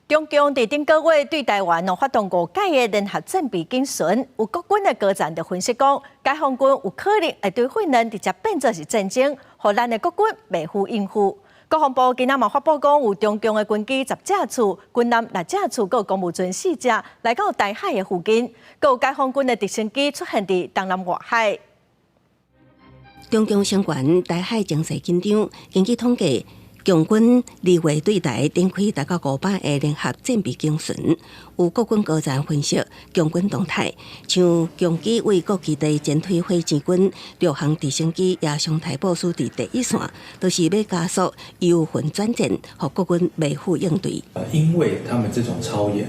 中共佇頂個月對台灣哦發動五擺的聯合戰備警巡，有國軍的高層就分析講，解放軍有可能會對訓練直接變做是戰爭，予咱的國軍袂赴應付。國防部今仔嘛發布講，有中共的軍機十架次、軍艦六架次，閣有公務船四隻來到台海的附近，閣有解放軍的直升機出現佇東南外海。中共相關台海情勢緊張，根據統計，共軍二月對台展開達到五擺的聯合戰備警巡，有國軍高層分析共軍動態，像共機對各基地展推火箭軍陸航直升機也常態部署佇第一線，都是欲加速由訓轉戰，予國軍袂赴應對。因為他們這種操演，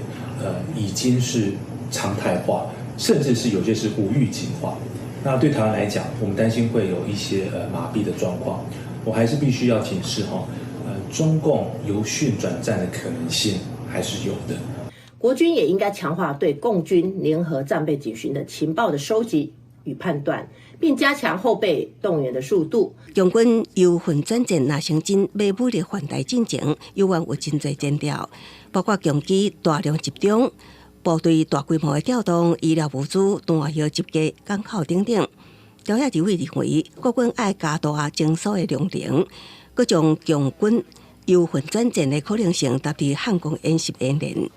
已經是常態化，甚至是有些是無預警化。那對台灣來講，我們擔心會有一些麻痹的狀況，我還是必須要警示哈。中共由訓轉戰的可能性還是有的。國軍也應該強化對共軍聯合戰備警巡的情報的收集與判斷，並加強後備動員的速度。共軍由訓轉戰若成真，欲武力犯台進程，猶原有真濟徵兆，包括共機大量集中、部隊大規模的調動、醫療物資、彈藥集結、港口等等。朝野立委認為，國軍愛加大偵搜的量能，閣將共軍由訓轉戰的可能性納佇漢光演習演練。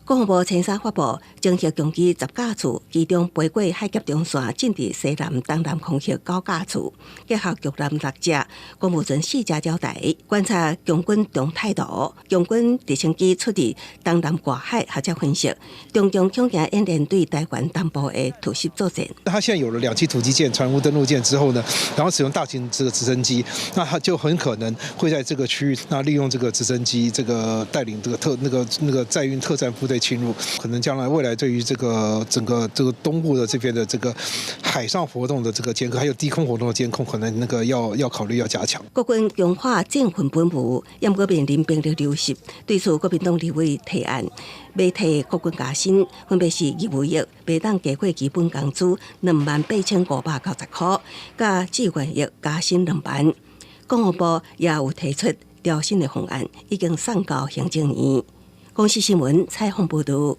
國防部前三發布，偵測共機十架次，其中飛過海峽中線，進佇西南、東南空域九架次，結合共艦六隻、公務船四隻交代，觀察共軍動態圖，共軍直升機出佇東南外海，學者分析，中共恐驚演練對台灣東部的突襲作戰。他現在有了兩棲突擊艦、船塢登陸艦之後呢，然後使用大型這個直升機，那他就很可能會在這個區域，那利用這個直升機，這個帶領這個特那個那個載運特戰部隊侵入，可能將來未來對於這個整個這個東部的這邊的這個海上活動的這個監控，還有低空活動的監控，可能那個要考慮要加強。國軍強化戰訓本部，毋過面臨兵力流失，對此國民黨立委提案，欲替國軍加薪，分別是義務役袂當低過基本工資28,590塊，佮志願役加薪2萬。國防部也有提出調薪的方案，已經送交行政院。公視新聞採訪報導。